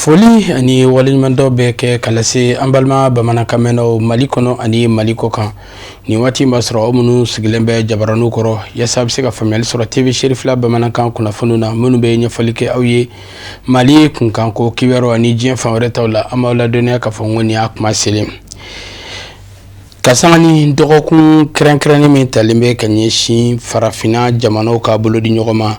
Foli ani waleɲumandɔn bɛ kɛ ka lase an balima bamanankan mɛnnaw Mali kɔnɔ ani Mali kɔ kan. Nin waati in b'a sɔrɔ aw minnu sigilen bɛ jabaraninw kɔrɔ yaasa a bɛ se ka faamuyali sɔrɔ TV Cherifla bamanankan kunnafoniw na, minnu bɛ ɲɛfɔli kɛ aw ye Mali kunkanko kibaruyaw ani diɲɛ fan wɛrɛ taw la. An b'aw ladɔnniya k'a fɔ ko nin y'a kuma selen ka sanga ni dɔgɔkun kɛrɛnkɛrɛnnen min talen bɛ ka ɲɛsin farafinna jamanaw ka bolo di ɲɔgɔn ma.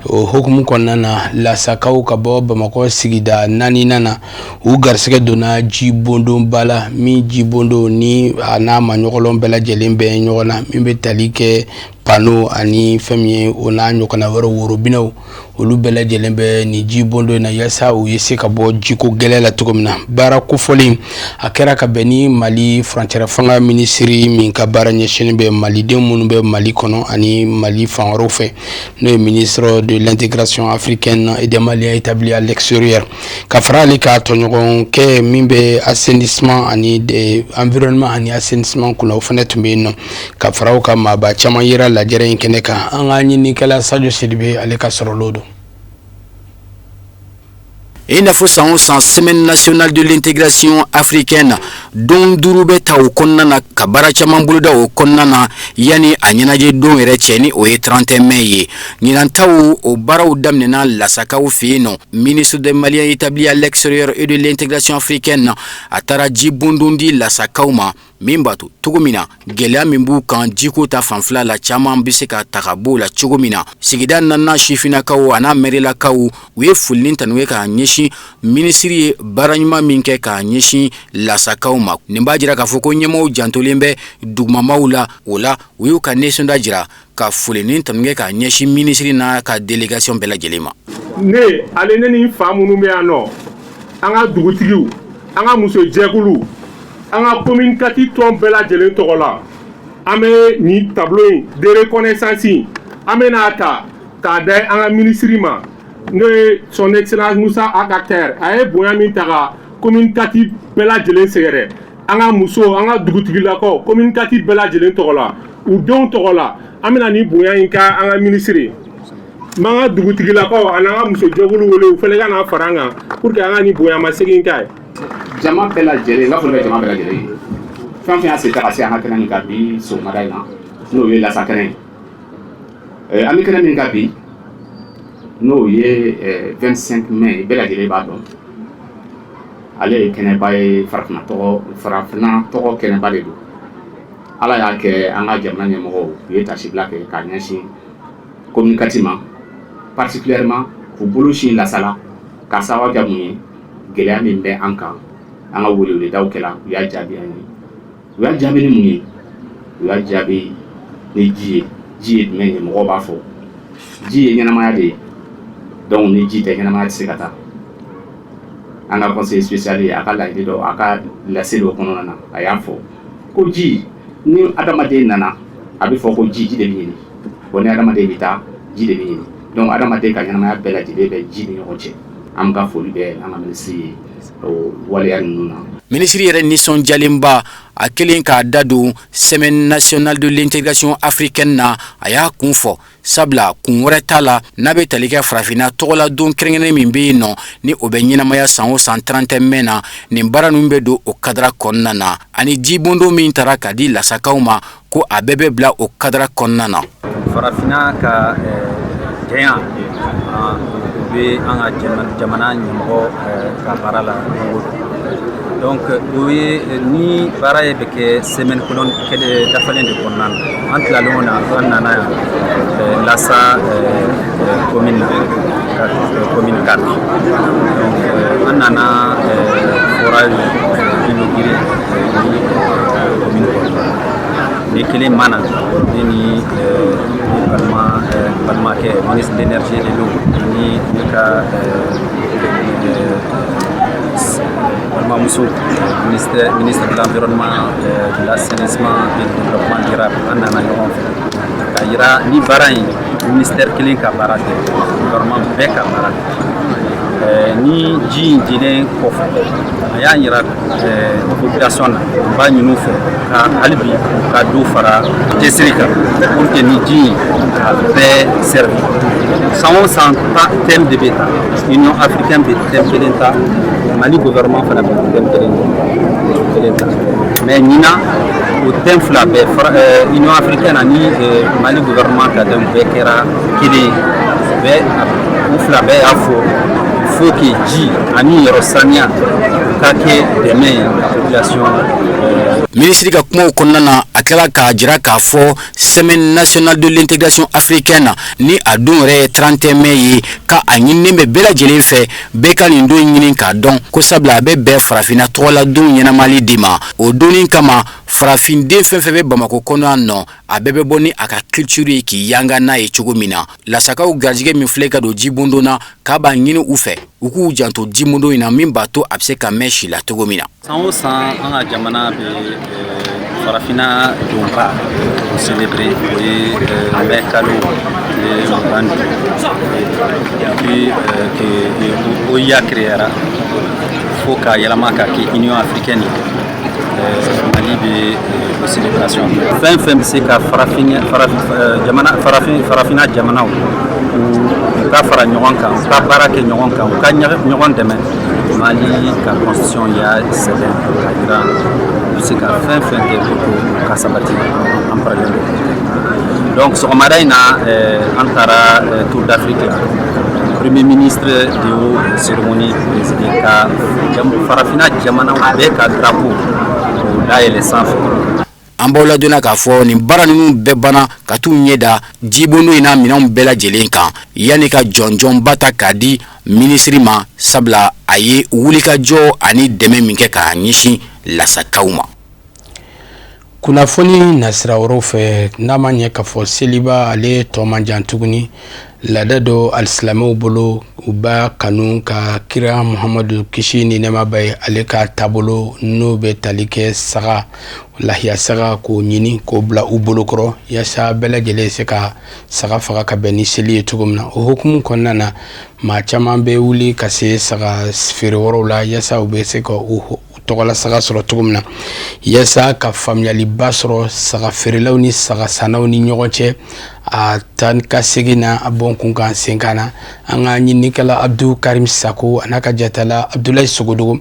O hukumu kɔnɔna na, Lasakaw ka bɔ Bamakɔ sigida naaninan na, u garisɛgɛ donna jibondonba la, min jibondon ni a n'a maɲɔgɔnlɔn bɛɛ lajɛlen bɛ ɲɔgɔn na, min bɛ tali kɛ panneau ani fɛn min ye o n'a ɲɔgɔnna wɛrɛ, worobinɛw, olu bɛɛ lajɛlen bɛ nin jibondon in na, yaasa u ye se ka bɔ jiko gɛlɛya la cogo min na. Baara kofɔlen a kɛra ka bɛn ni Mali furancɛra fanga minisiri min ka baara ɲɛsinnen bɛ maliden minnu bɛ Mali kɔnɔ ani Mali fan wɛrɛw fɛ, n'o ye ministre de l'Intégration africaine et des Maliens établis à l'extérieur, ka fara ale ka tɔɲɔgɔnkɛ min bɛ assainissement ani environnement ani assainissement kunna, o fana tun bɛ yen nɔ, ka fara o kan, maaba caman yera lajɛrɛ in kɛnɛ kan. An ka ɲininikɛla Sadio Sidibe, ale ka sɔrɔlo don. I n'a fɔ san o san, Semaine nationale de l'Intégration africaine, don 5 bɛ ta o kɔnɔna na ka baara caman boloda o kɔnɔna na yanni a ɲɛnajɛ don yɛrɛ cɛ, ni o ye 31 mai ye. Ɲinan taw, o baaraw daminɛna Lasakaw fɛ yen nɔ. Ministre des Maliens établis à l'extérieur et de l'Intégration africaine, a taara ji bondon di Lasakaw ma, min b'a to cogo min na gɛlɛya min b'u kan jiko ta fanfɛla la, caman bɛ se ka ta ka b'o la cogo min na. Sigida naaninan sifinnakaw a n'a mɛrilakaw, u ye foli ni tanu ye k'a ɲɛsin minisiri ye baara ɲuman min kɛ k'a ɲɛsin Lasakaw ma. Nin b'a jira k'a fɔ ko ɲɛmɔgɔw jantolen bɛ dugumamaw la. O la, u y'u ka nisɔndiya jira ka foli ni tanu kɛ k'a ɲɛsin minisiri n'a ka délégation bɛɛ lajɛlen ma. Ne ale, ne ni fa minnu bɛ yan nɔ, an ka dugutigiw, an ka musojɛkulu, an ka commune 4 tɔn bɛɛ lajɛlen tɔgɔ la, an bɛ nin tableau in de reconnaissance in, an bɛ n'a ta k'a da an ka minisiri ma, n'o ye Son Excellence Moussa Ag Akhter. A ye bonya min ta ka commune 4 bɛɛ lajɛlen sɛgɛrɛ, an ka muso, an ka dugutigilakaw, commune 4 bɛɛ lajɛlen tɔgɔ la, u denw tɔgɔ la, an bɛna nin bonya in kɛ an ka minisiri. N b'an ka dugutigilakaw ani an ka musojɛkulu wele, u fana ka na fara an kan pour que an ka nin bonyamasegin k'a ye. Jama bɛɛ lajɛlen, n ka foli bɛ jama bɛɛ lajɛlen ye. Fɛn fɛn y'a se ta ka se an ka kɛnɛ min kan bi sɔgɔmada in na, n'o ye Lasa kɛnɛ ye, an bɛ kɛnɛ min kan bi, n'o ye 25 mai, bɛɛ lajɛlen b'a dɔn, ale ye kɛnɛba ye, farafinna tɔgɔ kɛnɛba de don. Ala y'a kɛ, an ka jamana ɲɛmɔgɔw u ye tasibila kɛ k'a ɲɛsin commune 4 ma, particulièrement k'u bolo sin Lasala, k'a sababu kɛ mun ye? Gɛlɛya min bɛ an kan, an ka weleweledaw kɛla, u y'a jaabi an ye. U y'a jaabi ni mun ye? U y'a jaabi ni ji ye. Ji ye jumɛn ye? Mɔgɔw b'a fɔ ji ye ɲɛnamaya de ye. Donc ni ji tɛ, ɲɛnamaya tɛ se ka taa. An ka conseiller spécial ye a ka laɲini dɔ, a ka lase dɔ kɔnɔna na, a y'a fɔ ko ji, ni adamaden nana, a bɛ fɔ ko ji, ji de bɛ ɲini. Bon, ni adamaden bɛ taa, ji de bɛ ɲini. Donc adamaden ka ɲɛnamaya bɛɛ lajɛlen bɛ ji ni ɲɔgɔn cɛ. An ka foli bɛ an ka minisiri ye o waleya ninnu na. Minisiri yɛrɛ nisɔndiyalenba, a kɛlen k'a da don Semaine nationale de l'Intégration africaine na, a y'a kun fɔ, sabula kun wɛrɛ t'a la n'a bɛ tali kɛ farafinna tɔgɔladon kɛrɛnkɛrɛnnen min bɛ yen nɔ, ni o bɛ ɲɛnamaya san o san 31 mai na. Nin baara ninnu bɛ don o cadre kɔnɔna na, ani jibondo min taara ka di Lasakaw ma, ko a bɛɛ bɛ bila o cadre kɔnɔna na. Farafinna ka jɛnya, o bɛ an ka jamana ɲɛmɔgɔ ka baara la don o don. Donc o ye ni baara ye bɛ kɛ semaine kɔnɔ kelen dafalen de kɔnɔna na. An tilalen o na, an nana yan Lasa commune na, commune 4. Donc an nana forage inauguré ni commune kɔnɔ. Ni kelen mana ne ni balima balimakɛ ministre de l'Énergie et de l'Eau ani ne ka balimamuso ministre de l'Environnement, de l'Assainissement et du Développement durable, an nana ɲɔgɔn fɛ ka yira ni baara in, ministère kelen ka baara tɛ, gouvernement bɛɛ ka baara tɛ. Ni ji in dilen kɔfɛ, a y'a yira population na, n b'a ɲini u fɛ ka hali bi u ka dɔ fara cɛsiri kan pour que ni ji in ka bɛɛ servi. San o san, thème de bɛ ta. Union africaine bɛ thème kelen ta. Mali gouvernement fana bɛ thème kelen ta, mais ɲinan, o thème fila bɛɛ, Union africaine ani Mali gouvernement ka thème bɛɛ kɛra kelen ye. Bɛɛ, u fila bɛɛ y'a fɔ il faut que ji ani yɔrɔ saniya ka kɛ dɛmɛ ye ka population. Minisiri ka kumaw kɔnɔna na, a tilala k'a jira k'a fɔ Semaine nationale de l'intégration africaine, ni a don yɛrɛ ye 31 mai ye, ka a ɲininen bɛ bɛɛ lajɛlen fɛ, bɛɛ ka nin don ɲini k'a dɔn ko sabula a bɛ bɛn farafinna tɔgɔladon ɲɛnamali de ma. O donni kama, farafinden fɛn fɛn bɛ Bamakɔ kɔnɔ yan nɔ, a bɛɛ bɛ bɔ ni a ka culture ye k'i yanga n'a ye cogo min na. Lasakaw garijɛgɛ min filɛ ka don jibondon na, k'a b'a ɲini u fɛ u k'u janto jibondon in na, min b'a to a bɛ se ka mɛn si la cogo min na. San o san, an ka jamana bɛ farafinna donba o célébrer, o ye mai kalo tile 25. Depuis que OUA créera fo ka yɛlɛma ka kɛ Union africaine ye, Mali bɛ o célébration. Fɛn fɛn bɛ se ka farafin jamana, farafin farafinna jamanaw, u ka fara ɲɔgɔn kan, u ka baara kɛ ɲɔgɔn kan, u ka ɲɔgɔn dɛmɛ, Mali ka constitution y'a sɛbɛn ka jira u bɛ se ka fɛn fɛn kɛ pour que u ka sabati, an paralen don. Donc sɔgɔmada in na, an taara Tour d'Afrique la. Premier ministre de y'o cérémonie présidé ka farafinna jamanaw bɛɛ ka drapeau o dayɛlɛ sanfɛ. An b'aw ladonna k'a fɔ nin baara ninnu bɛɛ banna ka t'u ɲɛ da jibondo in n'a minɛnw bɛɛ lajɛlen kan, yanni ka jɔnjɔnba ta k'a di minisiri ma, sabula a ye wulikajɔ ani dɛmɛ min kɛ k'a ɲɛsin lasakaw ma. Kunnafoni nasira wɛrɛw fɛ, n'a ma ɲɛ k'a fɔ seliba ale tɔ man jan tuguni, laada dɔ alisilamɛw bolo, u b'a kanu ka kira Muhamadu, kisi ni nɛɛma b'a ye, ale ka taabolo n'o bɛ tali kɛ saga lahiya, saga k'o ɲini k'o bila u bolokɔrɔ, yaasa bɛɛ lajɛlen se ka saga faga ka bɛn ni seli ye cogo min na. O hukumu kɔnɔna na, maa caman bɛ wuli ka se saga feere yɔrɔw la, yaasa u bɛ se ka u tɔgɔla saga sɔrɔ cogo min na. Yaasa ka faamuyaliba sɔrɔ saga feerelaw ni saga sannaw ni ɲɔgɔn cɛ, a taa ka segin na, a bɔn kun kan sen kan na, an ka ɲininikɛla Abdu Karim Sako a n'a ka jatala Abdulayi Sogodogo,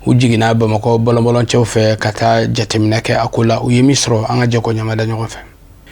u jiginna Bamakɔ bɔlɔnbɔlɔncɛw fɛ ka taa jateminɛ kɛ a ko la. U ye min sɔrɔ, an ka jɛ k'o ɲamada ɲɔgɔn fɛ.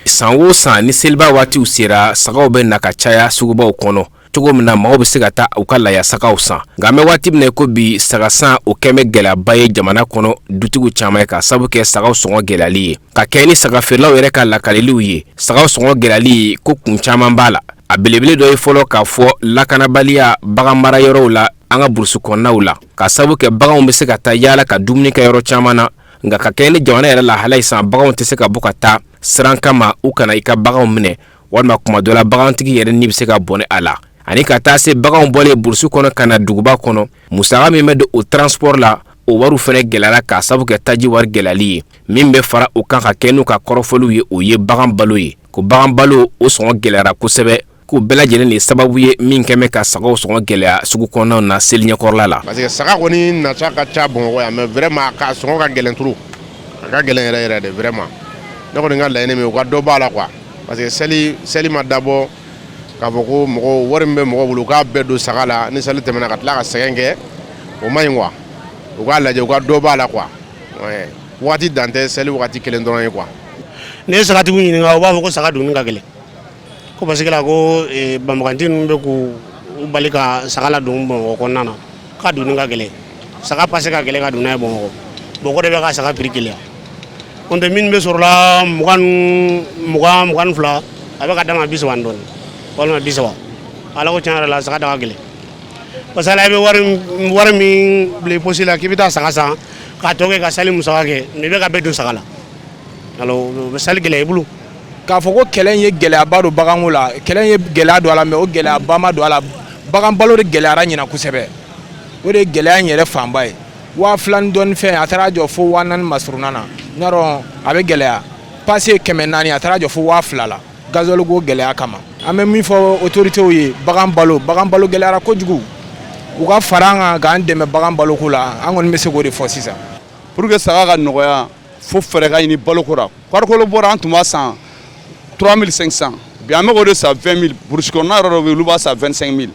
San o san, ni seliba waatiw sera, sagaw bɛ na ka caya sugubaw kɔnɔ cogo min na maaw bɛ se ka taa u ka laya sagaw san. Nka an bɛ waati min na ko bi, saga san o kɛn bɛ gɛlɛyaba ye jamana kɔnɔ dutigiw caman ye, ka sabu kɛ sagaw sɔngɔ gɛlɛyali ye. Ka kɛ ni saga feerelaw yɛrɛ ka lakaliliw ye, sagaw sɔngɔ gɛlɛyali ko kun caman b'a la. A belebele dɔ ye fɔlɔ k'a fɔ lakanabaliya bagan mara yɔrɔw la an ka burusi kɔnɔnaw la, ka sabu kɛ baganw bɛ se ka taa yaala ka dumuni kɛ yɔrɔ caman na. Nka ka kɛ ni jamana yɛrɛ lahala ye san, baganw tɛ se ka bɔ ka taa siran kama u kana i ka baganw minɛ, walima kuma dɔ la bagantigi yɛrɛ ni bɛ se ka bɔnɛ a la. Ani ka taa se baganw bɔlen burusi kɔnɔ ka na duguba kɔnɔ, musaka min bɛ don o transport la, o wariw fɛnɛ gɛlɛyara k'a sabu kɛ taji wari gɛlɛyali ye. Min bɛ fara o kan, ka kɛ n'u ka kɔrɔfɔliw ye, o ye bagan balo ye, ko bagan balo o sɔngɔ gɛlɛyara kosɛbɛ, k'o bɛɛ lajɛlen de ye sababu ye min kɛn bɛ ka sagaw sɔngɔ gɛlɛya sugu kɔnɔnaw na seli ɲɛkɔrɔla la. Parce que saga kɔni nata ka ca Bamakɔ yan, mais vraiment a ka sɔngɔ ka gɛlɛn trop, a ka gɛlɛn yɛrɛ yɛrɛ de. Vraiment, ne kɔni ka laɲini min, u ka dɔ b'a la quoi, parce que seli ma dabɔ k'a fɔ ko mɔgɔ wari min bɛ mɔgɔ bolo, u k'a bɛɛ don saga la, ni seli tɛmɛna ka tila ka sɛgɛn kɛ, o man ɲi quoi. U k'a lajɛ, u ka dɔ b'a la quoi. Waati dan tɛ seli waati kelen dɔrɔn ye quoi. N'i ye sagatigiw ɲininka, u b'a fɔ ko saga donni ka gɛlɛn, ko parce que la ko banbaganci ninnu bɛ k'u bali ka saga ladon Bamakɔ kɔnɔna na, k'a donni ka gɛlɛn, saga pase ka gɛlɛn ka don n'a ye Bamakɔ. Bon, o de bɛ ka saga prix gɛlɛya. N'o tɛ, min bɛ sɔrɔla 20, 20, 22, a bɛ ka d'a ma 30 ni dɔɔnin walima 30. Ala ko tiɲɛ yɛrɛ la, saga da ka gɛlɛn, parce que ala i bɛ wari min bila i poche la k'i bɛ taa saga san k'a tɔ kɛ ka sali musaka kɛ, mais i bɛ ka bɛɛ don saga la, alors o bɛ sali gɛlɛya i bolo. K'a fɔ ko kɛlɛ in ye gɛlɛyaba don baganko la, kɛlɛ in ye gɛlɛya don a la, mais o gɛlɛyaba ma don a la. Bagan balo de gɛlɛyara ɲina kosɛbɛ, o de ye gɛlɛya in yɛrɛ fanba ye. 2000 ni dɔɔni fɛn, a taara jɔ fo 4000 masurunna na. N y'a dɔn a bɛ gɛlɛya pase 400, a taara jɔ fo 2000 la, gasoil ko gɛlɛya kama. An bɛ min fɔ autorités ye, bagan balo gɛlɛyara kojugu, u ka fara an kan k'an dɛmɛ bagan baloko la. An kɔni bɛ se k'o de fɔ sisan. Pour que saga ka nɔgɔya, fo fɛɛrɛ ka ɲini baloko la. Kɔrikolo bɔra, an tun b'a san 3500, bi an bɛ k'o de san 20 000. Burusi kɔnɔna yɔrɔ dɔ bɛ yen, olu b'a san 25 000.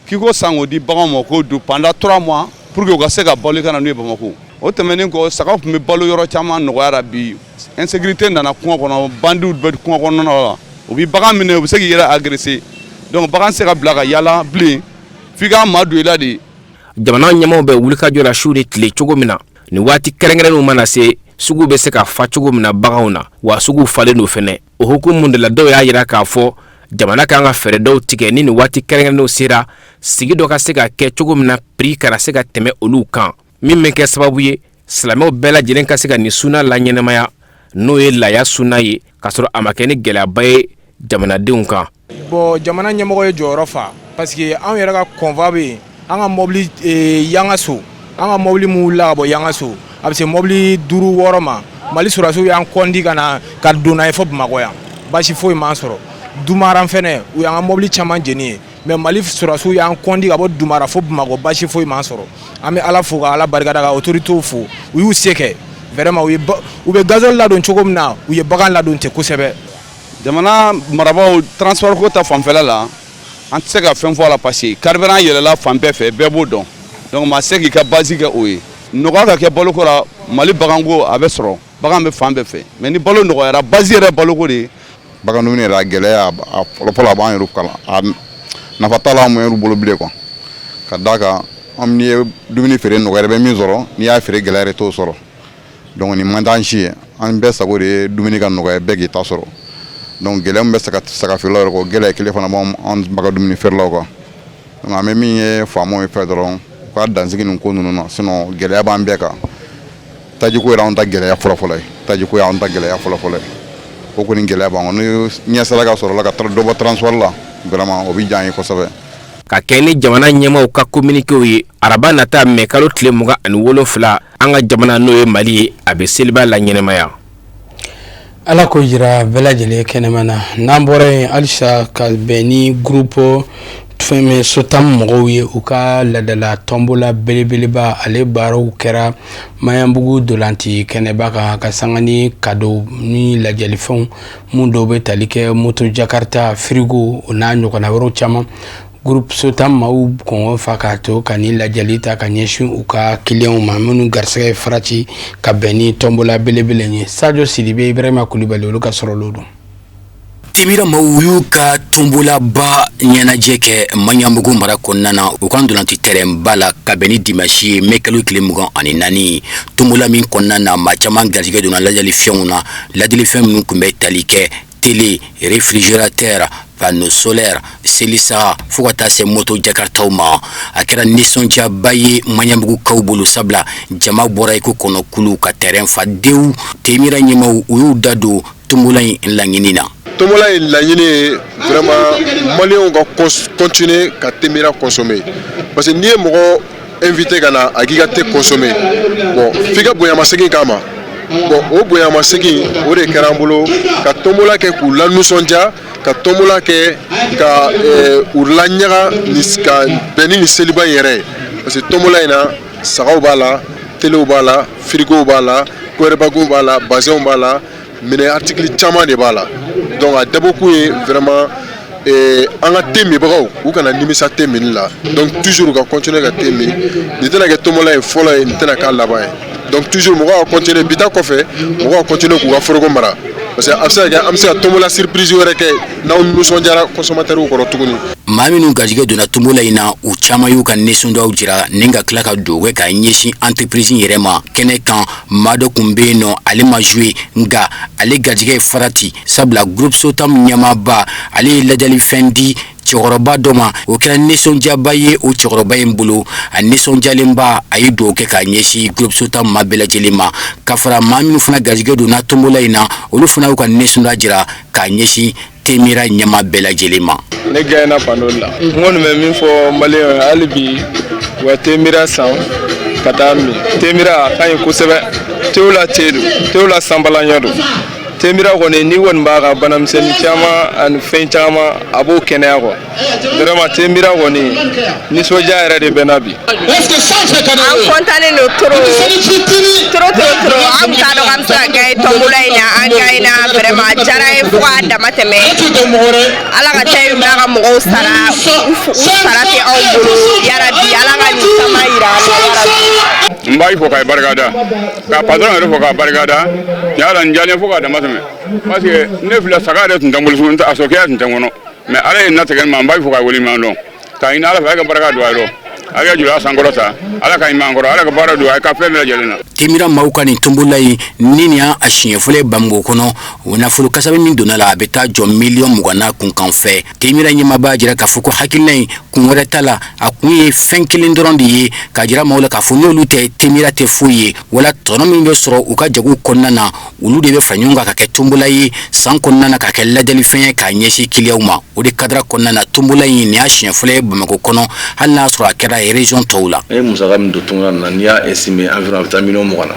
K'i ko san k'o di baganw ma k'o dun pendant 3 mois. pour que u ka se ka balo ka na n'u ye Bamakɔ. O tɛmɛnen kɔ, sagaw tun bɛ balo yɔrɔ caman nɔgɔya la. Bi, insécurité nana kungo kɔnɔ, bandiw bɛ kungo kɔnɔna la, u bɛ bagan minɛ, u bɛ se k'i yɛrɛ agresser. Donc bagan tɛ se ka bila ka yala bilen, f'i k'a ma don i la de. Jamana ɲɛmaaw bɛ wulikajɔ la su ni tile cogo min na, nin waati kɛrɛnkɛrɛnnenw mana se, sugu bɛ se ka fa cogo min na baganw na, wa sugu falen don fɛnɛ. O hukumu de la, dɔw y'a jira k'a fɔ jamana kan ka fɛɛrɛ dɔw tigɛ ni nin waati kɛrɛnkɛrɛnnenw sera, sigi dɔ ka se ka kɛ cogo min na, prix kana se ka tɛmɛ olu kan, min bɛ kɛ sababu ye silamɛw bɛɛ lajɛlen ka se ka nin suna laɲɛnamaya, n'o ye laya suna ye, k'a sɔrɔ a ma kɛ ni gɛlɛyaba ye jamanadenw kan. Bon, jamana ɲɛmɔgɔ ye jɔyɔrɔ fa, parce que anw yɛrɛ ka convoi bɛ yen, an ka mobili Yangaso, an ka mobili min wulila ka bɔ Yangaso, a bɛ se mobili duuru wɔɔrɔ ma. Mali sɔrɔdasiw y'an kɔndi ka na ka don n'a ye fo Bamakɔ yan, basi foyi m'an sɔrɔ. Dumara fɛnɛ, u y'an ka mobili caman jeni ye, mais Mali sɔrɔdasiw y'an kɔndi ka bɔ Dumara fo Bamakɔ, basi foyi m'an sɔrɔ. An bɛ Ala fo ka Ala barikada, ka autorités fo, u y'u se kɛ vraiment. U bɛ gasoil ladon cogo min na, u ye bagan ladon ten kosɛbɛ. Jamana marabaaw, transport ko ta fanfɛla la, an tɛ se ka fɛn fɔ a la, parce que carburant yɛlɛla fan bɛɛ fɛ, bɛɛ b'o dɔn. Donc maa se k'i ka base kɛ o ye. Nɔgɔya ka kɛ baloko la, Mali baganko a bɛ sɔrɔ, bagan bɛ fan bɛɛ fɛ, mais ni balo nɔgɔyara, base yɛrɛ baloko de ye. Bagan dumuni yɛrɛ, a gɛlɛya a fɔlɔfɔlɔ, a b'an yɛrɛ kalan, a nafa t'a la anw yɛrɛ bolo bilen quoi. Ka d'a kan, an n'i ye dumuni feere nɔgɔya, i bɛ min sɔrɔ, n'i y'a feere gɛlɛya yɛrɛ, t'o sɔrɔ. Donc nin man d'an si ye. An bɛɛ sago de ye dumuni ka nɔgɔya, bɛɛ k'i ta sɔrɔ. Donc gɛlɛya min bɛ saga feerelaw yɛrɛ kɔ, gɛlɛya kelen fana b'an bagan dumuni feerelaw kan. Donc an bɛ min ye faamaw ye fɛ dɔrɔn, u ka dansigi nin ko ninnu na, sinon gɛlɛya b'an bɛɛ kan. Tajiko yɛrɛ, anw ta gɛlɛya fɔlɔfɔlɔ ye, tajiko y'anw ta gɛlɛya fɔlɔfɔlɔ ye. O kɔni gɛlɛya b'an kan. Ni ɲɛ sera ka sɔrɔ la ka dɔ bɔ transport la, vraiment o bɛ diya an ye kosɛbɛ. Ka kɛ ni jamana ɲɛmaaw ka communiquéw ye, araba nata, mɛ kalo tile 27, an ka jamana, n'o ye Mali ye, a bɛ seliba la ɲɛnamaya. Ala ko jira bɛɛ lajɛlen kɛnɛma na. N'an bɔra yen halisa, ka bɛn ni groupe fɛn min Sotam mɔgɔw ye, u ka ladala tɔnbola belebeleba, ale baaraw kɛra Maɲanbugu dolanti kɛnɛba kan, ka sanga ni cadeau ni lajɛlifɛnw mun dɔw bɛ tali kɛ moto Jakarta, frigo, o n'a ɲɔgɔnna wɛrɛw caman. Groupe Sotam maaw kɔngɔ fa k'a to ka ni lajɛli ta ka ɲɛsin u ka kiliyanw ma, minnu garisɛgɛ ye farati, ka bɛn ni tɔnbola belebele ye. Sadio Sidibe, Ibrahima Kulibali, olu ka sɔrɔlo don. Temira maaw y'u ka tonbolaba ɲɛnajɛ kɛ Maɲanbugu mara kɔnɔna na, u ka ntolanci terrainba la, ka bɛn ni dimanche ye, mai kalo tile 24. Tombola min kɔnɔna na, maa caman garijɛgɛ donna lajali fɛnw na, ladilifɛn minnu tun bɛ tali kɛ télé, réfrigérateur, panneau solaire, selisaga, fo ka taa se moto jakartaw ma. A kɛra nisɔndiyaba ye Maɲanbugukaw bolo, sabula jama bɔra i ko kɔnɔkulu ka terrain fa dewu. Temira ɲɛmaw, u y'u da don tombola in laɲini na. Tombola in laɲini ye vraiment maliyɛnw ka continuer ka Temira consommer, parce que n'i ye mɔgɔ invité ka na a k'i ka thé consommer, bon, f'i ka bonyamasegin k'a ma. Bon, o bonyamasegin o de kɛra an bolo ka tombola kɛ k'u lanisɔndiya, ka tombola kɛ ka u laɲaga ka bɛn ni nin seliba in yɛrɛ ye, parce que tombola in na, sagaw b'a la, téléw b'a la, frigow b'a la, cuir b'a la, bazɛnw b'a la, minɛ article caman de b'a la. Donc a dabɔkun ye vraiment an ka thé minbagaw, u kana nimisa thé minni la. Donc toujours u ka continuer ka thé min. Nin tɛna kɛ tombola ye fɔlɔ ye, nin tɛna k'a laban ye. Donc toujours mɔgɔw ka continuer, bi ta kɔfɛ, mɔgɔw ka continuer k'u ka foroko mara, parce que a bɛ se ka kɛ an bɛ se ka tombola surprise wɛrɛ kɛ n'aw nisɔndiyara consommateurs kɔrɔ tuguni. Maa minnu garijɛgɛ donna tombola in na, u caman y'u ka nisɔndiyaw jira ni ka tila ka dugawu kɛ ka ɲɛsin entreprise yɛrɛ ma. Kɛnɛ kan, maa dɔ tun bɛ yen nɔ, ale ma jouer, nka ale garijɛgɛ ye farati, sabula groupe Sotam ɲɛmaaba, ale ye ladiyalifɛn di cɛkɔrɔba dɔ ma. O kɛra nisɔndiyaba ye o cɛkɔrɔba in bolo. A nisɔndiyalenba, a ye dugawu kɛ k'a ɲɛsin groupe Sotam maa bɛɛ lajɛlen ma. Ka fara maa minnu fana garijɛgɛ donna tombola in na, olu fana y'u ka nisɔndiya jira k'a ɲɛsin Temira ɲɛmaa bɛɛ lajɛlen ma. Ne gagnéna panneau la. N kɔni bɛ min fɔ maliyɛnw ye hali bi, u ka Temira san ka taa min. Temira a ka ɲi kosɛbɛ. Tew la te don, tew la sanbalaɲɔ don. Temira kɔni, n'i kɔni b'a ka banamisɛnnin caman ani fɛn caman, a b'o kɛnɛya quoi. Vraiment, Temira kɔni, nisɔndiya yɛrɛ de bɛ n na bi. An kɔntannen don trop trop trop trop. An tun t'a dɔn k'an bɛ se ka gagner. tombola in na, an gagnera vraiment, a diyara n ye fo k'a dama tɛmɛ. Ala ka thé in n'a ka mɔgɔw sara, u sara tɛ anw bolo yarabi. Ala ka nin caman yira an na yarabi. N b'a fo k'a barika da, ka patron yɛrɛ fo k'a barika da. Tiɲɛ la, n diyalen fo k'a dama tɛmɛ, parce que ne filɛ, saga yɛrɛ tun tɛ n bolo, a sɔkɛya tun tɛ n kɔnɔ, mais Ala ye n natigɛ n ma. N b'a fo k'a waleɲuman dɔn, k'a ɲini Ala fɛ, a ka barika don a yɔrɔ, ala ka jula sankɔrɔ ta, Ala ka ɲuman kɔrɔ, Ala ka baara don a ka fɛn bɛɛ lajɛlen na. Temira maaw ka nin tombola in ni nin y'a siɲɛ fɔlɔ ye Bamakɔ kɔnɔ. O nafolo kasabi min donna la, a bɛ taa jɔ miliyɔn 20 n'a kunkan fɛ. Temira ɲɛmaa b'a jira k'a fɔ ko hakilina in kun wɛrɛ t'a la, a kun ye fɛn kelen dɔrɔn de ye, k'a jira maaw la k'a fɔ n'olu tɛ, Temira tɛ foyi ye. Wala tɔnɔ min bɛ sɔrɔ u ka jago kɔnɔna na, olu de bɛ fara ɲɔgɔn kan ka kɛ tombola ye san kɔnɔna na, ka kɛ ladiyalifɛn ye k'a ɲɛsin kiliyanw ma. O de cadre kɔnɔna na, tombola in nin y'a siɲɛ fɔlɔ ye Bamakɔ kɔnɔ, hali n'a sɔrɔ a kɛra région tɔw la. An ye musaka min don tombola na, n'i y'a estimer environ, a bɛ taa miliyɔn 20 na.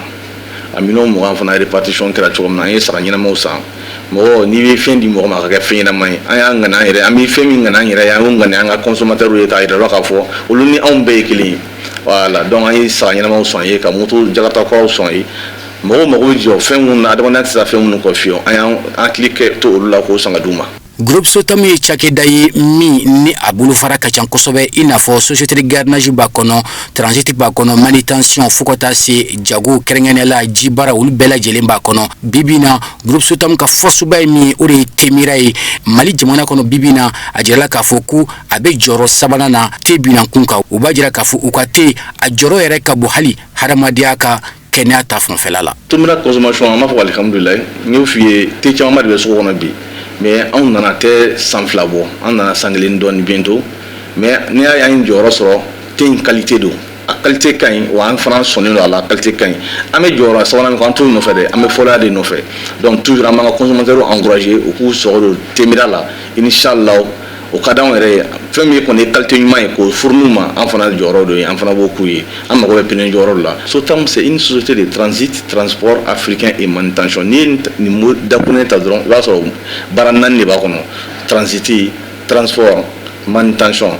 A miliyɔn 20 fana répartition kɛra cogo min na, an ye saga ɲɛnamaw san. Mɔgɔ n'i bɛ fɛn di mɔgɔ ma, a ka kɛ fɛn ɲɛnama ye. An y'a ŋaniya an yɛrɛ, an bɛ fɛn min ŋaniya an yɛrɛ ye, an y'o ŋaniya an ka consommateurs ye, k'a yira k'a fɔ olu ni anw bɛɛ ye kelen ye. Voilà, donc an ye saga ɲɛnamaw san ye, ka moto jakarta kuraw san ye. Mɔgɔw mago bɛ jɔ fɛn minnu na, adamadenya tɛ se fɛn minnu kɔ fiyewu, an y'an hakili kɛ to olu la k'o san ka d'u ma. Groupe Sotam ye cakɛda ye min ni a bolofara ka ca kosɛbɛ, i n'a fɔ société de gardiennage b'a kɔnɔ, transit b'a kɔnɔ, manutention, fo ka taa se jago, kɛrɛnkɛrɛnnenya la jibaara, olu bɛɛ lajɛlen b'a kɔnɔ. Bibi na, Groupe Sotam ka force ba ye min ye, o de ye Temira ye Mali jamana kɔnɔ. Bibi na, a jirala k'a fɔ ko a bɛ jɔyɔrɔ sabanan na te binankun kan. U b'a jira k'a fɔ u ka te, a jɔyɔrɔ yɛrɛ ka bon hali hadamadenya ka kɛnɛya ta fanfɛla la. Tomira consommation, an b'a fɔ alihamudulilayi. N y'o f'i ye, te camanba de bɛ sugu kɔnɔ bi, mais anw nana tɛ san 2 bɔ, an nana san kelen dɔɔni bientôt. Mais n'i y'a ye an ye jɔyɔrɔ sɔrɔ, te in qualité don, a qualité ka ɲi wa, an fana sɔnnen don a la, qualité ka ɲi. An bɛ jɔyɔrɔ sabanan min kɔ, an t'o nɔfɛ dɛ, an bɛ fɔlɔya de nɔfɛ. Donc toujours an b'an ka consommateurs encourager u k'u sɔgɔ don Temira la, inchallah. O ka d'anw yɛrɛ ye. Fɛn min ye kɔni ye qualité ɲuman ye k'o fournir ma, an fana jɔyɔrɔ dɔ ye, an fana b'o k'u ye. An mago bɛ pneu jɔyɔrɔ la. Sotam, c'est une société de transit, transport africain et manutention. N'i ye nin mot dakuruɲɛ ta dɔrɔn, i b'a sɔrɔ baara naani de b'a kɔnɔ: transit, transport, manutention.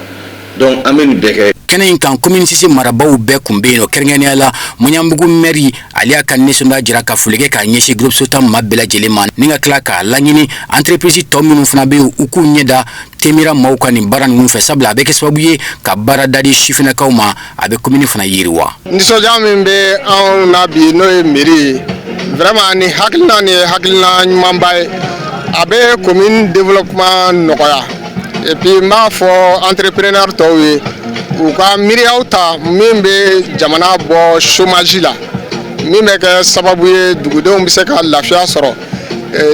Donc an bɛ nin bɛɛ kɛ. Kɛnɛ in kan, commune six marabaaw bɛɛ kun bɛ yen nɔ, kɛrɛnkɛrɛnnenya la Maɲanbugu mɛri. Ale y'a ka nisɔndiya jira ka foli kɛ k'a ɲɛsin Groupe Sotam maa bɛɛ lajɛlen ma, ni ka tila k'a laɲini entreprise tɔ minnu fana bɛ yen, u k'u ɲɛ da Temira maaw ka nin baara ninnu fɛ, sabula a bɛ kɛ sababu ye ka baara da di sifinnakaw ma, a bɛ commune fana yiriwa. Nisɔndiya min bɛ anw na bi, n'o ye mairie ye, vraiment ni hakilina nin ye hakilina ɲumanba ye, a bɛ commune développement nɔgɔya. Et puis n b'a fɔ entrepreneur tɔw ye, u ka miiriyaw ta min bɛ jamana bɔ chômage la, min bɛ kɛ sababu ye dugudenw bɛ se ka lafiya sɔrɔ.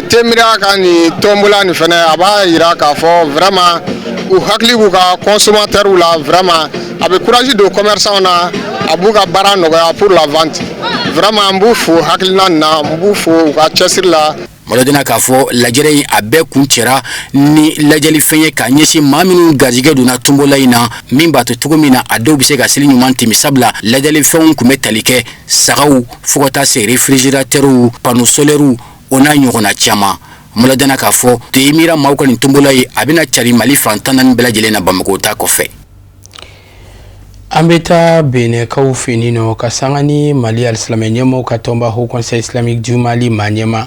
Temira ka nin tombola nin fɛnɛ, a b'a yira k'a fɔ vraiment u hakili b'u ka consommateurs la. Vraiment a bɛ courage don commerçants na, a b'u ka baara nɔgɔya pour la vente. Vraiment n b'u fo hakilina nin na, n b'u fo u ka cɛsiri la. Malodina k'a fɔ lajɛrɛ in, a bɛɛ kun cɛra ni lajɛlifɛn ye k'a ɲɛsin maa minnu garijɛgɛ donna tombola in na, min b'a to cogo min na a dɔw bɛ se ka seli ɲuman tɛmɛ, sabula lajɛlifɛnw tun bɛ tali kɛ sagaw, fo ka taa se réfrigérateurw, panneau solairew, o n'a ɲɔgɔnna caman. Malodina k'a fɔ Temira maaw ka nin tombola ye, a bɛna cari Mali fan 14 bɛɛ lajɛlen na, Bamakɔ ta kɔfɛ. An bɛ taa Benɛkaw fɛ yen nɔ ka sanga ni Mali alisilamɛ ɲɛmɔgɔw ka tɔnba, Haut Conseil islamique du Mali maa ɲɛma,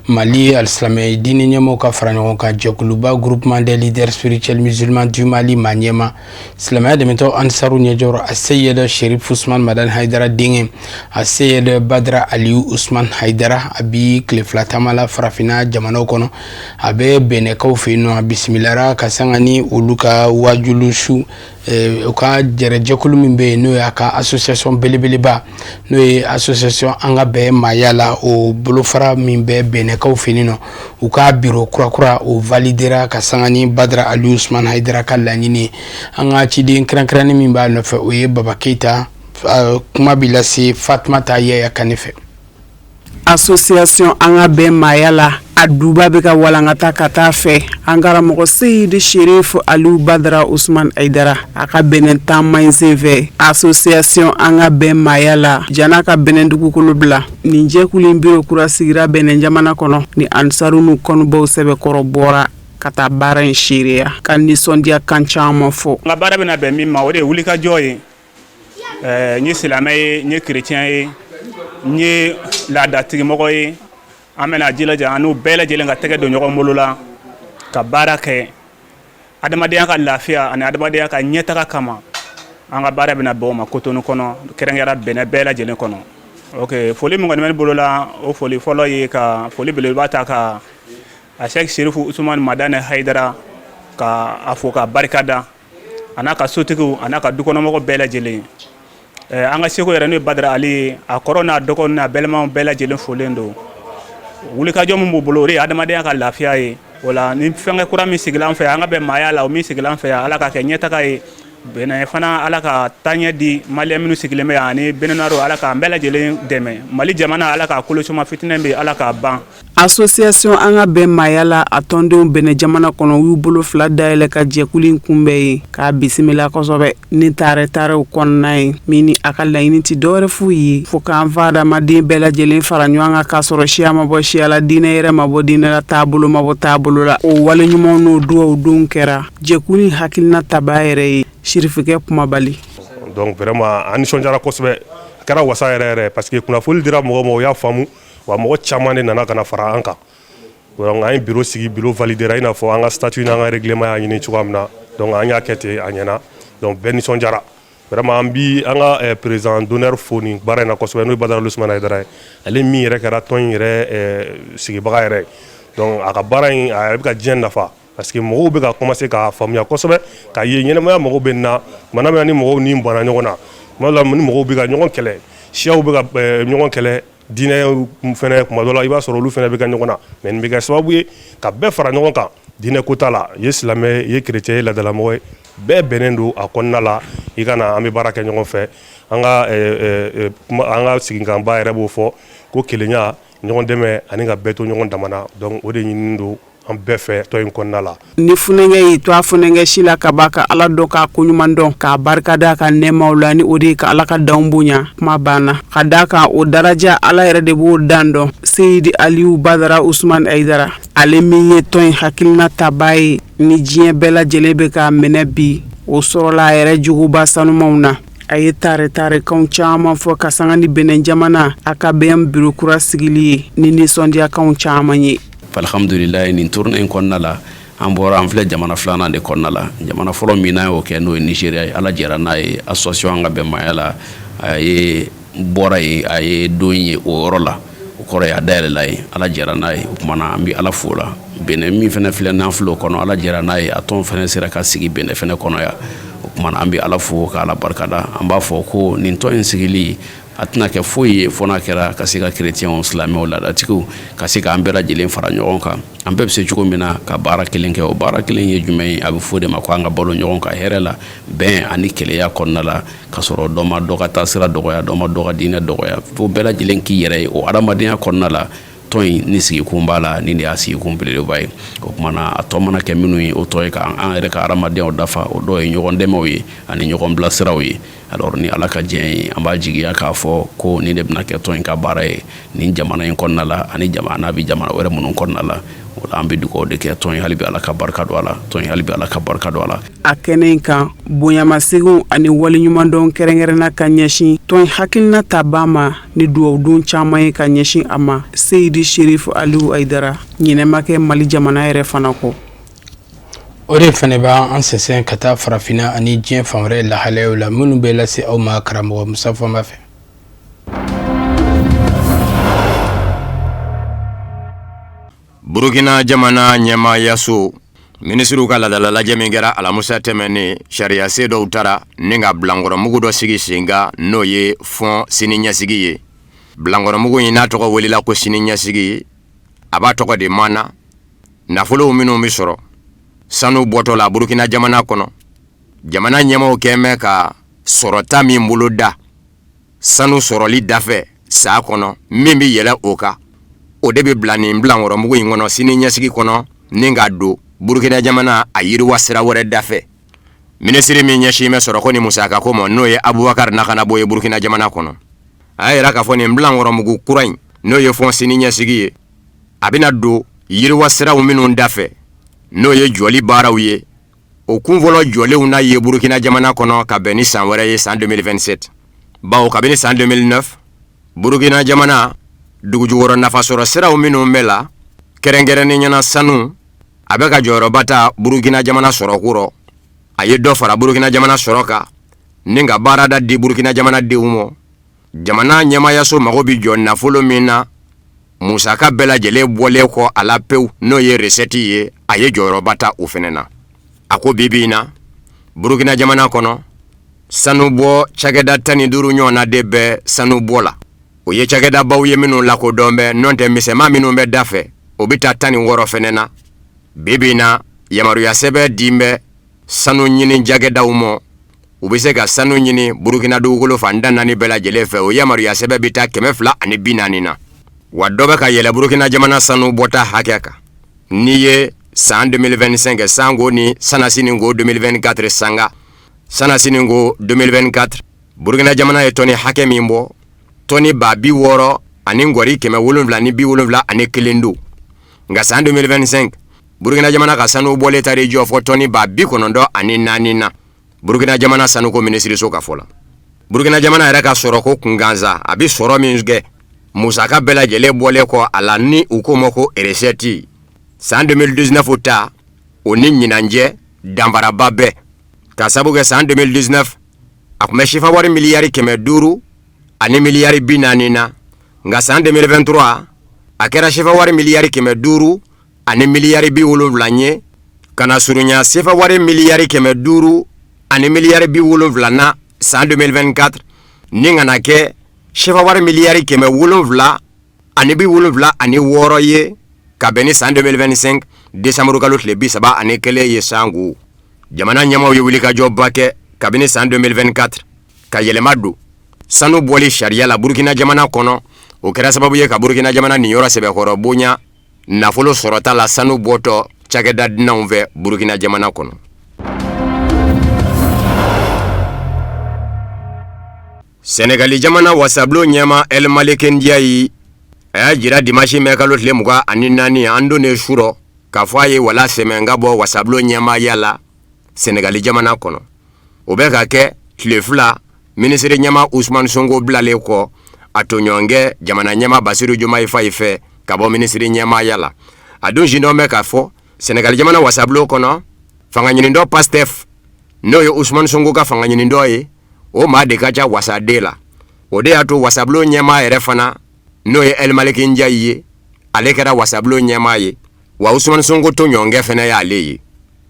Mali alisilamɛ diinɛ ɲɛmɔgɔw ka fara ɲɔgɔn kan jɛkuluba, Groupement des leaders spirituels musulmans du Mali maa ɲɛma, silamɛya dɛmɛtɔ Ansaru ɲɛjɔrɔ, Aseyid Sherif Usman Madani Hayidara denkɛ, Aseyid Badara Aliyu Usman Hayidara, a bi tile 2 taama la farafinna jamanaw kɔnɔ. A bɛ Benɛkaw fɛ yen nɔ, a bisimilara ka sanga ni olu ka wajulu su, u ka jɛrɛjɛkulu min bɛ yen, n'o y'a ka association belebeleba, n'o ye association An ka bɛn maaya la, o bolofara min bɛ Benɛkaw fɛ yen nɔ, u ka bureau kurakura o validera ka sanga ni Badara Aliyu Usman Hayidara ka laɲini. An ka ciden kɛrɛnkɛrɛnnin min b'a nɔfɛ, o ye Baba Keyita. Kuma bɛ lase Fatumata Yaya Kane fɛ. Association An ka bɛn maaya la, a duba bɛ ka walankata ka taa fɛ. An karamɔgɔ Seyidi Sherif Aliyu Badara Usman Hayidara, a ka Benɛ taama in senfɛ, association An ka bɛn maaya la jana ka Benɛ dugukolo bila. Nin jɛkulu in bureau kura sigira Benɛ jamana kɔnɔ ni Ansaru n'u kɔnbaw sɛbɛkɔrɔ bɔra ka taa baara in seereya, ka nisɔndiya kan caman fɔ. N ka baara bɛna bɛn min ma, o de ye wulikajɔ ye. N ye silamɛ ye, n ye kerecɛn ye, n ye laadatigimɔgɔ ye. An bɛna jilaja an n'u bɛɛ lajɛlen ka tɛgɛ don ɲɔgɔn bolo la ka baara kɛ adamadenya ka lafiya ani adamadenya ka ɲɛtaga kama. An ka baara bɛna bɛn o ma Kotonu kɔnɔ, kɛrɛnkɛrɛn Bɛnɛ bɛɛ lajɛlen kɔnɔ. Ok, foli min kɔni bɛ ne bolo la, o foli fɔlɔ ye ka foli belebeleba ta ka a Sɛki Serifu Usumani Madani Hayidara ka a fo ka barika da, a n'a ka sotigiw, a n'a ka dukɔnɔmɔgɔ bɛɛ lajɛlen. An ka seko yɛrɛ, n'o ye Badara Ali ye, a kɔrɔ n'a dɔgɔnin n'a balimaw bɛɛ lajɛlen folen don. Wulikajɔ min b'u bolo, o de ye adamadenya ka lafiya ye. O la, ni fɛnkɛ kura min sigila an fɛ, an ka bɛn maaya la, o min sigila an fɛ yan, Ala ka kɛ ɲɛtaga ye. Bɛnɛ fana, Ala ka taaɲɛ di Maliyɛn minnu sigilen bɛ yan ani Beninois, Ala k'an bɛɛ lajɛlen dɛmɛ. Mali jamana, Ala k'a kolo suma, fitinɛ bɛ, Ala k'a ban. Association an ka bɛn maaya la, a tɔndenw Bɛnɛ jamana kɔnɔ y'u bolo fila dayɛlɛ ka jɛkulu in kunbɛn ye, k'a bisimila kosɛbɛ ni taare taarew kɔnɔna ye, min ni a ka laɲini tɛ dɔwɛrɛ foyi ye fo k'an fa adamaden bɛɛ lajɛlen fara ɲɔgɔn kan, k'a sɔrɔ siya ma bɔ siya la, diinɛ yɛrɛ ma bɔ diinɛ la, taabolo ma bɔ taabolo la. O wale ɲumanw n'o dugawu don kɛra jɛkulu in hakilina tabaa yɛrɛ ye, Sirifikɛ Kumabali. Donc vraiment, an nisɔndiyara kosɛbɛ, a kɛra wasa yɛrɛ yɛrɛ, parce que kunnafoni dira mɔgɔ ma, o y'a faamu wa, mɔgɔ caman de nana ka na fara an kan. Donc an ye bureau sigi, bureau validera i n'a fɔ an ka statut n'an ka règlement y'a ɲini cogoya min na. Donc an y'a kɛ ten, a ɲɛna. Donc bɛɛ nisɔndiyara vraiment. An bi an ka président d'honneur fo nin baara in na kosɛbɛ, n'o ye Badara Usumani Hayidara ye, ale min yɛrɛ kɛra tɔn in yɛrɛ sigibaga yɛrɛ ye. Donc a ka baara in, a yɛrɛ bɛ ka diɲɛ nafa, parce que mɔgɔw bɛ ka commencer k'a faamuya kosɛbɛ, k'a ye ɲɛnamaya mɔgɔw bɛ na tuma min na ni mɔgɔw ni banna ɲɔgɔn na, tuma dɔ la ni mɔgɔw bɛ ka ɲɔgɔn kɛlɛ, siyaw bɛ ka ɲɔgɔn kɛlɛ, diinɛ fɛnɛ, tuma dɔ la i b'a sɔrɔ olu fɛnɛ bɛ kɛ ɲɔgɔn na. Mais nin bɛ kɛ sababu ye ka bɛɛ fara ɲɔgɔn kan, diinɛ ko t'a la, i ye silamɛ, i ye chrétien ye, laadalamɔgɔ ye, bɛɛ bɛnnen don a kɔnɔna la. I ka na, an bɛ baara kɛ ɲɔgɔn fɛ. An ka sigikanba yɛrɛ b'o fɔ ko kelenya, ɲɔgɔn dɛmɛ ani ka bɛɛ to ɲɔgɔn dama na. Donc o de ɲininen don an bɛɛ fɛ tɔn in kɔnɔna la. Ni funankɛ y'i to a funankɛ si la ka ban ka Ala dɔn, k'a koɲuman dɔn, k'a barika da a ka nɛɛmaw la, ni o de ye ka Ala ka danw bonya, kuma banna. Ka d'a kan o daraja, Ala yɛrɛ de b'o dan dɔn. Seyidi Aliyu Badara Usumani Ayidara, ale min ye tɔn in hakilina tabaa ye, ni diɲɛ bɛɛ lajɛlen bɛ k'a minɛ bi, o sɔrɔla a yɛrɛ jogoba sanumanw na. A ye tare tarekanw caman fɔ ka sanga ni Benin jamana a ka bɛn biro kura sigili ye ni nisɔndiyakanw caman ye. Alhamdulilayi, nin tournée in kɔnɔna la, an bɔra, an filɛ jamana filanan de kɔnɔna la. Jamana fɔlɔ min n'a y'o kɛ, n'o ye Nizeriya ye, Ala jɛra n'a ye, association an ka bɛnmaya la, a ye bɔra yen, a ye don ye o yɔrɔ la, o kɔrɔ ye a dayɛlɛla ye, Ala jɛra n'a ye. O tuma na, an bɛ Ala fo la. Benin min fana filɛ, n'an filɛ o kɔnɔ, Ala jɛra n'a ye, a tɔn fana sera ka sigi Benin fana kɔnɔ yan. O tuma na, an bɛ Ala fo ka Ala barikada. An b'a fɔ ko nin tɔn in sigili, a tɛna kɛ foyi ye fo n'a kɛra ka se ka kerecɛnw, silamɛw, laadatigiw, ka se k'an bɛɛ lajɛlen fara ɲɔgɔn kan, an bɛɛ bɛ se cogo min na ka baara kelen kɛ. O baara kelen ye jumɛn ye? A bɛ fɔ de ma ko an ka balo ɲɔgɔn kan hɛrɛ la, bɛn ani kelenya kɔnɔna la, ka sɔrɔ dɔ ma dɔ ka taasira dɔgɔya, dɔ ma dɔ ka diinɛ dɔgɔya, fo bɛɛ lajɛlen k'i yɛrɛ ye o adamadenya kɔnɔna la. Tɔn in ni sigikun b'a la, ni de y'a sigikun belebeleba ye. O tuma na, a tɔ mana kɛ minnu ye, o tɔ ye ka an yɛrɛ ka adamadenya dafa. O dɔw ye ɲɔgɔn dɛmɛw ye ani ɲɔgɔn bilasiraw ye. Alors, ni Ala ka diɲɛ ye, an b'a jigiya k'a fɔ ko nin de bɛna kɛ tɔn in ka baara ye nin jamana in kɔnɔna la ani jamana bɛ jamana wɛrɛ minnu kɔnɔna la. O la, an bɛ dugawu de kɛ tɔn in, hali bi Ala ka barika don a la, tɔn in, hali bi Ala ka barika don a la. A kɛnɛ in kan, bonyamasegin ani waleɲumandɔn kɛrɛnkɛrɛnna ka ɲɛsin tɔn in hakilina tabaa ma ni dugawudon caman ye ka ɲɛsin a ma, Seyidi Serifu Aliyu Ayidara. Ɲinɛ ma kɛ Mali jamana yɛrɛ fana kɔ. O de fana b'an sɛnsɛn ka taa farafinna ani diɲɛ fan wɛrɛ lahalayaw la, minnu bɛ lase aw ma karamɔgɔ Musa Fɔnba fɛ. Burukina jamana ɲɛmaayaso minisiriw ka laadala lajɛ min kɛra alamusa tɛmɛnen, sariyasen dɔw tara ni ka bilankɔrɔmugu dɔ sigi sen kan, n'o ye fond sini ɲɛsigi ye. Bilankɔrɔmugu in n'a tɔgɔ welela ko sini ɲɛsigi, a b'a tɔgɔ de maana nafolow minnu bɛ sɔrɔ sanu bɔtɔ la Burukina jamana kɔnɔ. Jamana ɲɛmaaw kɛn bɛ ka sɔrɔta min bolo da sanu sɔrɔli dafɛ san kɔnɔ, min bɛ yɛlɛ o kan, o de bɛ bila nin bilankɔrɔmugu in kɔnɔ sini ɲɛsigi kɔnɔ, ni ka don Burukina jamana a yiriwa sira wɛrɛ dafɛ. Minisiri min ɲɛsin bɛ sɔrɔko ni musakako ma, n'o ye Abubakar Nakanabo ye Burukina jamana kɔnɔ, a y'a yira k'a fɔ nin bilankɔrɔmugu kura in, n'o ye fond sini ɲɛsigi ye, a bɛna don yiriwa siraw minnu dafɛ, n'o ye jɔli baaraw ye, o kunfɔlɔ jɔlenw na ye Burukina jamana kɔnɔ ka bɛn ni san wɛrɛ ye, san 2027, bawo kabini san 2009 Burukina jamana Dugujukɔrɔ nafasɔrɔ siraw minnu bɛ la, kɛrɛnkɛrɛnnenya na sanu, a bɛ ka jɔyɔrɔba ta Burukina jamana sɔrɔko rɔ. A ye dɔ fara Burukina jamana sɔrɔ kan ni ka baarada di Burukina jamanadenw ma. Jamana ɲɛmaayaso mago bɛ jɔ nafolo min na, musaka bɛɛ lajɛlen bɔlen kɔ a la pewu, n'o ye recette ye, a ye jɔyɔrɔba ta o fɛnɛ na. A ko bi bi in na, Burukina jamana kɔnɔ, sanubɔ cakɛda 15 ɲɔgɔnna de bɛ sanubɔ la. O ye cakɛdabaw ye minnu lakodɔn bɛ, n'o tɛ misɛnman minnu bɛ da fɛ, o bɛ taa 16 fɛnɛ na. Bi bi in na, yamaruya sɛbɛn di bɛ sanu ɲini cakɛdaw ma. U bɛ se ka sanu ɲini Burukina dugukolo fan tan naani bɛɛ lajɛlen fɛ. O yamaruya sɛbɛn bɛ taa 240 na. Wa dɔ bɛ ka yɛlɛ Burukina jamana sanu bɔta hakɛ kan. N'i ye san 2025 sanko ni sanasini ko 2024 sanga, sanasini ko 2024, Burukina jamana ye tɔni hakɛ min bɔ, tɔni 60771 don. Nka san 2025, Burukina jamana ka sanu bɔlen taara i jɔ fɔ tɔni 94,000 na, Burukina jamana sanuko minisiriso ka fɔ la. Burukina jamana yɛrɛ ka sɔrɔko kunkansa, a bɛ sɔrɔ min kɛ, musaka bɛɛ lajɛlen bɔlen kɔ a la, ni u k'o ma ko recette, san 2019 ta, o ni ɲinan cɛ danfaraba bɛ, ka sabu kɛ san 2019 a tun bɛ sefa wari miliyari 500 ani miliyari 40 na, nka san 2023 a kɛra sefa wari miliyari 500 ani miliyari 70 ye, ka na surunya sefa wari miliyari 500 ani miliyari 70 na san 2024, ni ka na kɛ sefa wari miliyari 776 ye, ka bɛn ni san 2025 décembre kalo tile 31 ye. Sanko jamana ɲɛmaaw ye wulikajɔba kɛ kabini san 2024 ka yɛlɛma don sanu bɔli sariya la Burukina jamana kɔnɔ. O kɛra sababu ye ka Burukina jamana niyɔrɔ sɛbɛkɔrɔ bonya nafolo sɔrɔta la sanu bɔtɔ cakɛda dunanw fɛ Burukina jamana kɔnɔ. Sɛnɛgali jamana wasabulon ɲɛmaa El Malick Ndiaye, a y'a jira dimanche mɛ kalo tile 24, an donnen su rɔ, k'a fɔ a ye wala sɛmɛ ka bɔ wasabulon ɲɛmaaya la Sɛnɛgali jamana kɔnɔ. O bɛ ka kɛ tile 2 minisiri ɲɛmaa Usumani Sonko bilalen kɔ a tɔɲɔgɔnkɛ jamana ɲɛmaa Basiru Jomayi Fayi fɛ ka bɔ minisiri ɲɛmaaya la. A dun sidɔn bɛ k'a fɔ Sɛnɛgali jamana wasabulon kɔnɔ, fanga ɲinitɔ Pastef, n'o ye Usumani Sonko ka fanga ɲinitɔ ye, o maa de ka ca wasaden la. O de y'a to wasabulon ɲɛmaa yɛrɛ fana, n'o ye El Malick Ndiaye ye, ale kɛra wasabulon ɲɛmaa ye, wa Usumani Sonko tɔɲɔgɔnkɛ fana y'ale ye.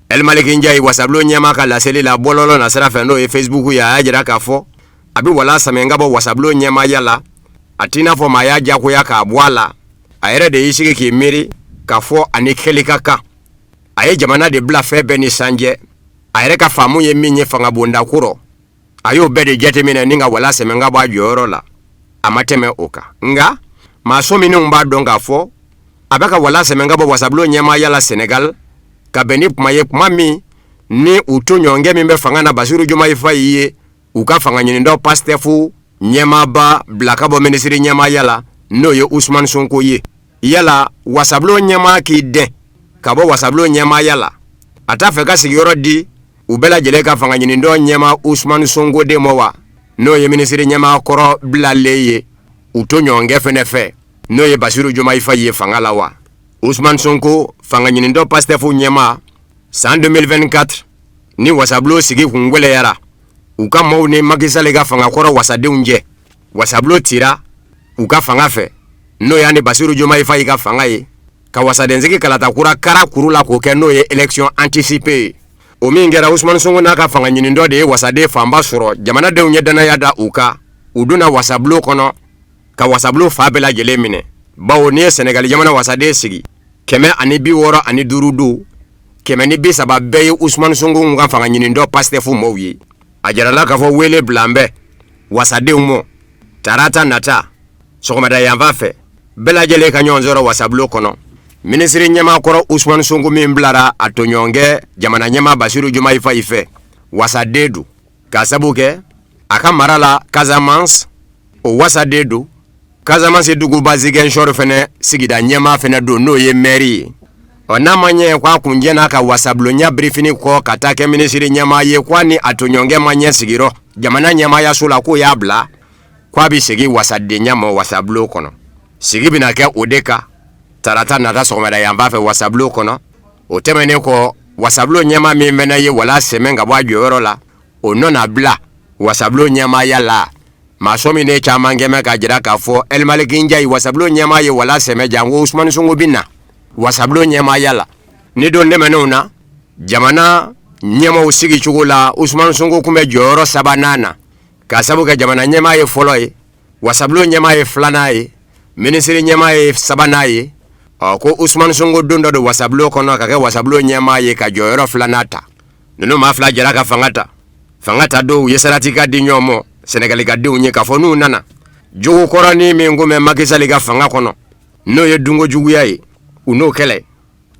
El Malick Ndiaye, wasabulon ɲɛmaa ka laseli la bɔlɔlɔ nasira fɛ, n'o ye Facebook ye, a y'a jira k'a fɔ a bɛ wala sɛmɛ ka bɔ wasabulon ɲɛmaaya la. A t'i n'a fɔ maa y'a diyagoya k'a bɔ a la, a yɛrɛ de y'i sigi k'i miiri k'a fɔ a ni kɛli ka kan. A ye jamana de bila fɛn bɛɛ ni sanjɛ. A yɛrɛ ka faamu ye min ye fangabonda ko rɔ, a y'o bɛɛ de jateminɛ ni ka wala sɛmɛ ka bɔ a jɔyɔrɔ la. A ma tɛmɛ o kan, nka maa sɔminenw b'a dɔn k'a fɔ a bɛ ka wala sɛmɛ ka bɔ wasabulon ɲɛmaaya la Senegal, ka bɛn ni kuma ye, kuma min ni u tɔɲɔgɔnkɛ min bɛ fanga na, Basiru Jomayi Fayi ye u ka fanga ɲinitɔ Pastef ɲɛmaaba bila ka bɔ minisiri ɲɛmaaya la, n'o ye Usumani Sonko ye. Yala wasabulon ɲɛmaa k'i dɛn ka bɔ wasabulon ɲɛmaaya la, a t'a fɛ ka sigiyɔrɔ di u bɛɛ lajɛlen ka fanga ɲinitɔ ɲɛmaa Usumani Sonko de ma wa, n'o ye minisiri ɲɛmaa kɔrɔ bilalen ye u tɔɲɔgɔnkɛ fɛnɛ fɛ, n'o ye Basiru Jomayi Fayi ye fanga la wa? Usumani Sonko, fanga ɲinitɔ Pastef ɲɛmaa, san 2024 ni wasabulon sigi kun gwɛlɛyara u ka maaw ni Macky Sall ka fanga kɔrɔ wasadenw cɛ, wasabulon tira u ka fanga fɛ, n'o y'a ni Basiru Jomayi Fayi ka fanga ye, ka wasadensigi kalata kura kara kuru la k'o kɛ, n'o ye élection anticipée ye. O min kɛra, Usumani Sonko n'a ka fanga ɲinitɔ de ye wasaden fanba sɔrɔ. Jamanadenw ye danaya da u kan, u donna wasabulon kɔnɔ ka wasabulon fan bɛɛ lajɛlen minɛ, bawo n'i ye Sɛnɛgali jamana wasaden sigi 165 don, 130 bɛɛ ye Usumani Sonko ka fanga ɲinitɔ Pastef mɔɔw ye. A jirala k'a fɔ wele bilan bɛ wasadenw ma tarata nata sɔgɔmada yanfan fɛ, bɛɛ lajɛlen ka ɲɔgɔn sɔrɔ wasabulon kɔnɔ. Minisiri ɲɛmaa kɔrɔ Usumani Sonko min bilara a tɔɲɔgɔnkɛ jamana ɲɛmaa Basiru Jomayi Fayi fɛ, wasaden don, k'a sabu kɛ a ka mara la Casamance, o wasaden don. Casamance duguba Ziguinchor fɛnɛ sigida ɲɛmaa fɛnɛ don, n'o ye mɛri ye. Ɔ n'a ma ɲɛ k'a kun jɛnna ka wasabulonya birifini kɔ ka taa kɛ minisiri ɲɛmaa ye, k'a ni a tɔɲɔgɔnkɛ ma ɲɛ sigirɔ jamana ɲɛmaayaso la, k'o y'a bila k'a bɛ segin wasadenya ma wasabulon kɔnɔ. Sigi bɛna kɛ o de kan tarata nata sɔgɔmada yanfan fɛ wasabulon kɔnɔ. O tɛmɛnen kɔ, wasabulon ɲɛmaa min fana ye wala sɛmɛ ka bɔ a jɔyɔrɔ la, o nɔ na bila wasabulon ɲɛmaaya la. Maa sɔminen caman kɛmɛ k'a jira k'a fɔ El Malick Ndiaye wasabulon ɲɛmaa ye wala sɛmɛ janko Ousmane Sonko bɛ na wasabulon ɲɛmaaya la. Ni don tɛmɛnenw na, jamana ɲɛmaaw sigicogo la, Ousmane Sonko tun bɛ jɔyɔrɔ sabanan na, k'a sabu kɛ jamana ɲɛmaa ye fɔlɔ ye, wasabulon ɲɛmaa ye filanan ye, minisiri ɲɛmaa ye sabanan ye. Ɔ ko Ousmane Sonko don dɔ don wasabulon kɔnɔ ka kɛ wasabulon ɲɛmaa ye ka jɔyɔrɔ filanan ta. Ninnu maa fila jɛra ka fanga ta. Fanga ta don, u ye saratikan di ɲɔgɔn ma Sɛnɛgali ka denw ye k'a fɔ n'u nana jogo kɔrɔnin min kun bɛ Macky Sall ka fanga kɔnɔ, n'o ye dunko juguya ye, u n'o kɛlɛ.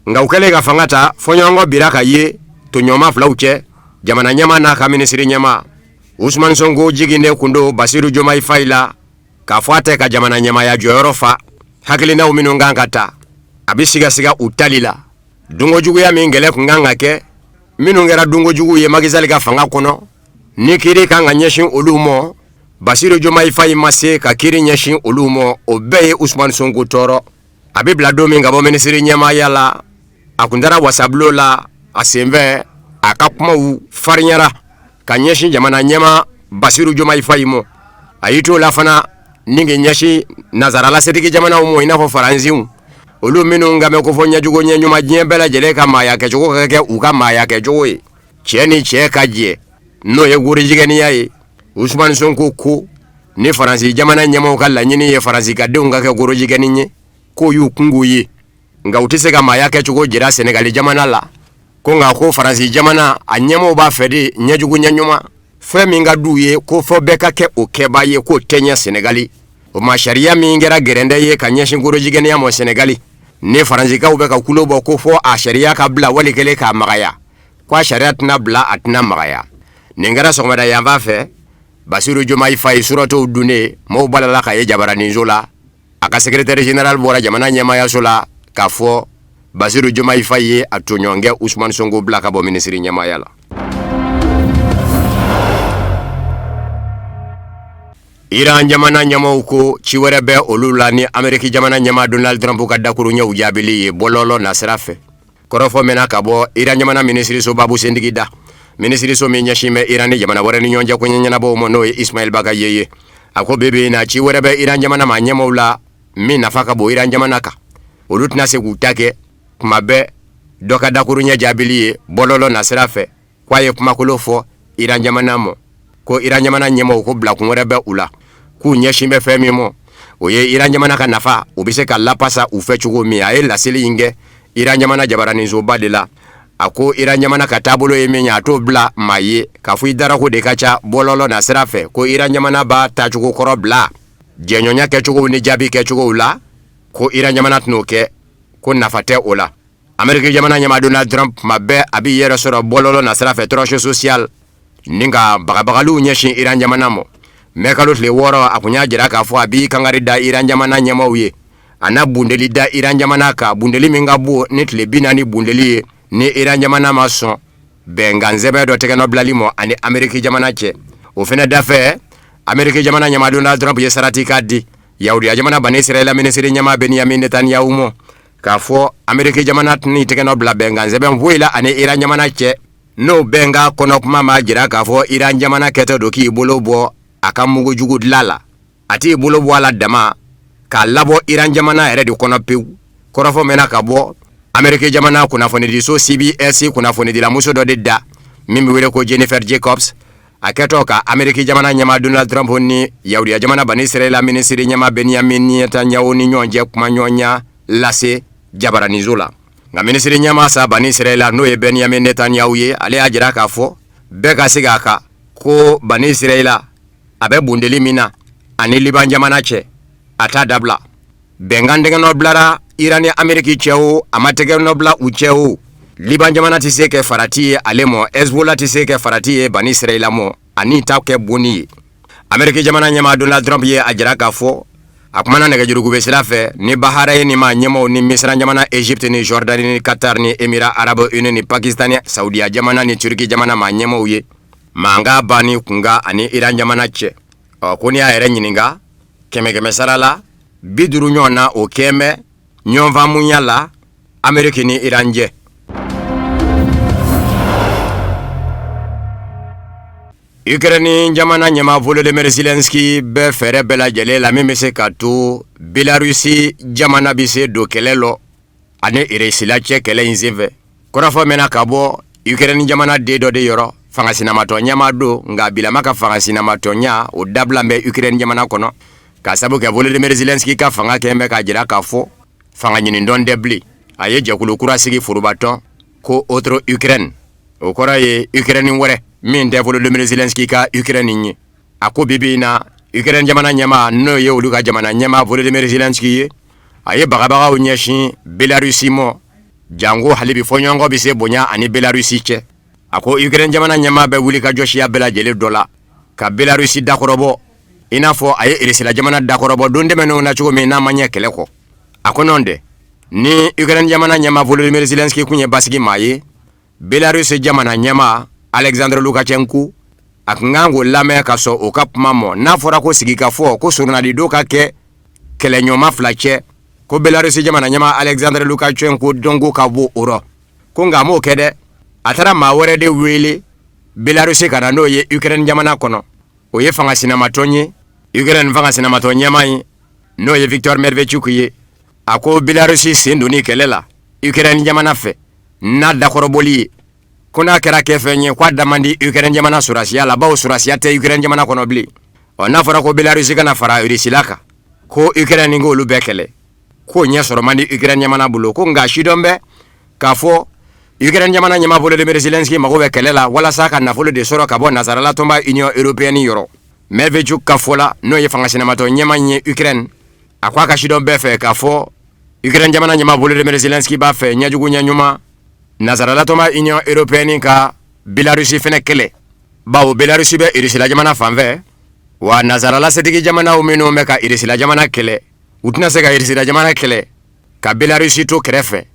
Nka u kɛlen ka fanga ta, fɔɲɔgɔnkɔ bira ka ye tɔɲɔgɔnma filaw cɛ, jamana ɲɛmaa n'a ka minisiri ɲɛmaa. Ousmane Sonko jiginnen kun don Basiru Jomayi Fayi la k'a fɔ a tɛ ka jamana ɲɛmaaya jɔyɔrɔ fa. Hakilinaw minnu kan ka ta, a bɛ sigasiga u tali la. Dunko juguya min kɛlɛ kun kan ka kɛ, minnu kɛra dunko jugu ye Macky Sall ka fanga kɔnɔ, ni kiiri kan ka ɲɛsin olu ma, Basiru Jomayi Fayi ma se ka kiiri ɲɛsin olu ma. O bɛɛ ye Ousmane Sonko tɔɔrɔ. A bɛ bila don min ka bɔ minisiri ɲɛmaaya la, a kun taara wasabulon la. A senfɛ, a ka kumaw farinyara ka ɲɛsin jamana ɲɛmaa Basiru Jomayi Fayi ma. A y'i t'o la fana ni k'i ɲɛsin nazarala setigi jamanaw ma, i n'a fɔ Faransiw, olu minnu kan bɛ ko fɔ ɲɛjugu ɲɛɲuman diɲɛ bɛɛ lajɛlen ka maaya kɛcogo ka kɛ u ka maaya kɛcogo ye, cɛ ni cɛ ka jɛ, n'o ye gorojigɛniya ye. Usumani Sonko ko ni Faransi jamana ɲɛmaaw ka laɲini ye Faransi ka denw ka kɛ gorojigɛni ye, k'o y'u kungo ye, nka u tɛ se ka maaya kɛcogo jira Sɛnɛgali jamana la. Ko nka ko Faransi jamana a ɲɛmaaw b'a fɛ de ɲɛjugu ɲɛɲuman, fɛn min ka d'u ye ko fɔ bɛɛ ka kɛ o kɛbaa ye, k'o tɛ ɲɛ Sɛnɛgali. O ma sariya min kɛra gɛrɛndɛ ye ka ɲɛsin gorojigɛniya ma Sɛnɛgali, ni Faransikaw bɛ ka kulo bɔ ko fɔ a sariya ka bila wali kelen k'a magaya, ko a sariya tɛna bila, a tɛna magaya. Nin kɛra sɔgɔmada yanfan fɛ. Basiru Jomayi Fayi surɔtɔw dunnen, maaw balala ka ye jabaraninso la. A ka secrétaire général bɔra jamana ɲɛmaayaso la k'a fɔ Basiru Jomayi Fayi ye a tɔɲɔgɔnkɛ Usumani Sonko bila ka bɔ minisiri ɲɛmaaya la. Iran jamana ɲɛmaaw ko ci wɛrɛ bɛ olu la ni Ameriki jamana ɲɛmaa Donald Trump ka dakuruɲɛw jaabili ye bɔlɔlɔ nasira fɛ. Kɔrɔfɔ mɛnna ka bɔ Iran jamana minisiriso babu sentigi da, minisiriso min ɲɛsin bɛ Iran ni jamana wɛrɛ ni ɲɔgɔn cɛ koɲɛ ɲɛnabɔw ma, n'o ye Ismail Bakaye ye. A ko bi bi in na, ci wɛrɛ bɛ Iran jamana maa ɲɛmaaw la min nafa ka bon Iran jamana kan. Olu tɛna se k'u ta kɛ kuma bɛɛ dɔ ka dakuruɲɛ jaabili ye bɔlɔlɔ nasira fɛ, ko a ye kumakolo fɔ Iran jamana ma, ko Iran jamana ɲɛmaaw ko bilakun wɛrɛ bɛ u la, k'u ɲɛsin bɛ fɛn min ma, o ye Iran jamana ka nafa, o bɛ se ka lapasa u fɛ cogo min. A ye laseli in kɛ Iran jamana jabaraninsoba de la. A ko Iran jamana ka taabolo ye min ye, a t'o bila maa ye k'a fɔ i darako de ka ca bɔlɔlɔ nasira fɛ, ko Iran jamana b'a taacogo kɔrɔ bila jɛɲɔgɔnya kɛcogow ni jaabi kɛcogow la, ko Iran jamana tɛn'o kɛ, ko nafa tɛ o la. Ameriki jamana ɲɛmaa Donald Trump, tuma bɛɛ a b'i yɛrɛ sɔrɔ bɔlɔlɔ nasira fɛ, tranche sociale, ni ka bagabagaliw ɲɛsin Iran jamana ma. Mɛ kalo tile 6, a kun y'a jira k'a fɔ a b'i kangari da Iran jamana ɲɛmaaw ye, a na bundeli da Iran jamana kan, bundeli min ka bon ni tile 40 bundeli ye, ni Iran jamana ma sɔn bɛnkan sɛbɛn dɔ tɛgɛnɔbilali ma ani Ameriki jamana cɛ. O fana dafɛ, Ameriki jamana ɲɛmaa Donald Trump ye saratikan di Yahudiya jamana Bani Israɛla minisiri ɲɛmaa Benyamin Netanyahu ma k'a fɔ Ameriki jamana tɛn'i tɛgɛnɔ bila bɛnkan sɛbɛn foyi la ani Iran jamana cɛ, n'o bɛnkan kɔnɔ kuma m'a jira k'a fɔ Iran jamana kɛtɔ don k'i bolo bɔ a ka mugujugu dilan la. A t'i bolo bɔ a la dama, k'a labɔ Iran jamana yɛrɛ de kɔnɔ pewu. Kɔrɔfɔ mɛnna ka bɔ Ameriki jamana kunnafonidiso CBS kunnafonidilamuso dɔ de da min bɛ wele ko Jennifer Jacobs, a kɛtɔ ka Ameriki jamana ɲɛmaa Donald Trump ni Yahudiya jamana Bani Israɛla minisiri ɲɛmaa Benyamin Netanyahu ni ɲɔgɔn cɛ kumaɲɔgɔnya lase jabaraninso la. Nka minisiri ɲɛmaa sa Bani Israɛla, n'o ye Benyamin Netanyahu ye, ale y'a jira k'a fɔ bɛɛ ka segin a kan ko Bani Israɛla a bɛ bundeli min na ani Liban jamana cɛ, a t'a dabila. Bɛnkan tɛgɛnɔ bilara Iran ni Ameriki cɛ o, a ma tɛgɛnɔ bila u cɛ o, Liban jamana tɛ se kɛ farati ye ale mɔ, Hezbollah tɛ se kɛ farati ye Bani Israɛla mɔ, ani ta kɛ bonni ye. Ameriki jamana ɲɛmaa Donald Trump ye a jira k'a fɔ a kumana nɛgɛjurukube sira fɛ ni Bahrain maa ɲɛmaaw ni Misira jamana, Egypte ni Jordanie ni Qatar ni Émirats arabes unis ni Pakistan ni Saudiya jamana ni Turki jamana maa ɲɛmaaw ye, mankan banni kunkan ani Iran jamana cɛ. Ɔ ko n'i y'a yɛrɛ ɲininka, kɛmɛ kɛmɛ sara la, 50 ɲɔgɔn na o kɛn bɛ ɲɔgɔnfaamuya la Ameriki ni Iran cɛ. Ukraine jamana ɲɛmaa Volodymyr Zelensky bɛ fɛɛrɛ bɛɛ lajɛlen la min bɛ se ka to Belarusi jamana bɛ se don kɛlɛ lɔ ani Irisila cɛ kɛlɛ in senfɛ. Kɔrɔfɔ mɛnna ka bɔ Ukraine jamana den dɔ de yɔrɔ, fanga sinamatɔn ɲɛmaa don, nka bilama ka fanga sinamatɔnya o dabila bɛ Ukraine jamana kɔnɔ, ka sabu kɛ Volodymyr Zelensky ka fanga kɛn bɛ k'a jira k'a fɔ fanga ɲinitɔn tɛ bilen. A ye jɛkulu kura sigi forobatɔn ko Autre Ukraine, o kɔrɔ ye Ukraine wɛrɛ min tɛ Volodymyr Zelensky ka Ukraine ye. A ko bi bi in na Ukraine jamana ɲɛmaa, n'o ye olu ka jamana ɲɛmaa Volodymyr Zelensky ye, a ye bagabagaw ɲɛsin Belarusi mɔ, janko hali bi fɔɲɔgɔnkɔ bɛ se bonya ani Belarusi cɛ. A ko Ukraine jamana ɲɛmaa bɛ wuli ka jɔ siya bɛɛ lajɛlen dɔ la ka Belarusi dakɔrɔbɔ, i n'a fɔ a ye Irisila jamana dakɔrɔbɔ don tɛmɛnenw na cogo min n'a ma ɲɛ kɛlɛ kɔ. A ko nɔ tɛ ni Ukraine jamana ɲɛmaa Volodymyr Zelensky kun ye basigi maa ye, Belarus jamana ɲɛmaa Alexandre Lukashenko a tun kan k'o lamɛn ka sɔn o ka kuma mɔ. N'a fɔra ko sigikafɔ ko soronadidon ka kɛ kɛlɛɲɔgɔnma fila cɛ, ko Belarus jamana ɲɛmaa Alexandre Lukashenko dɔnko ka bon o rɔ, ko nka a m'o kɛ dɛ, a taara maa wɛrɛ de wele Belarus ka na n'o ye Ukraine jamana kɔnɔ. O ye fanga sinamatɔn ye, Ukraine fanga sinamatɔn ɲɛmaa ye, n'o ye Victor Medvedchuk ye. A ko Belarus sen donni kɛlɛ la Ukraine jamana fɛ n'a dakɔrɔbɔli ye, ko n'a kɛra kɛfɛn ye, k'a da man di Ukraine jamana sɔrɔdasiya la, bawo sɔrɔdasiya tɛ Ukraine jamana kɔnɔ bilen. Ɔ n'a fɔra ko Belarus ka na fara Russie kan, ko Ukraine k'olu bɛɛ kɛlɛ, k'o ɲɛ sɔrɔ man di Ukraine jamana bolo. Ko nka sidɔn bɛ k'a fɔ Ukraine jamana ɲɛmaa Volodymyr Zelensky mago bɛ kɛlɛ la walasa ka nafolo de sɔrɔ ka bɔ nansarala tɔnba Union européenne yɔrɔ. Medvedchuk ka fɔ la, n'o ye fanga sinamatɔn ɲɛmaa ye Ukraine, a ko a ka sidɔn bɛɛ fɛ k'a fɔ Ukraine jamana ɲɛmaa Volodymyr Zelensky b'a fɛ ɲɛjugu ɲɛɲuman nansarala tɔnba Union européenne ka Belarus fɛnɛ kɛlɛ, bawo Belarus bɛ Irisila jamana fanfɛ, wa nansarala setigi jamanaw minnu bɛ ka Irisila jamana kɛlɛ, u tɛna se ka Irisila jamana kɛlɛ ka Belarus to kɛrɛfɛ,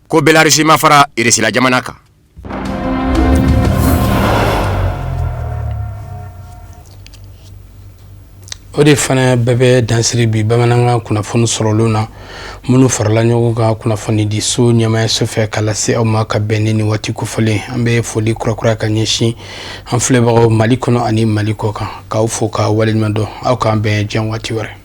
ko Belarus ma fara Irisila jamana kan. O de fana bɛɛ bɛ dansiri bi bamanankan kunnafoni sɔrɔlenw na minnu farala ɲɔgɔn kan kunnafonidiso ɲɛmaayaso fɛ ka lase aw ma ka bɛn ni nin waati kofɔlen. An bɛ foli kurakura ka ɲɛsin an filɛbagaw Mali kɔnɔ ani Mali kɔ kan, k'aw fo ka waleɲuman dɔn. Aw k'an bɛn diɲɛ waati wɛrɛ.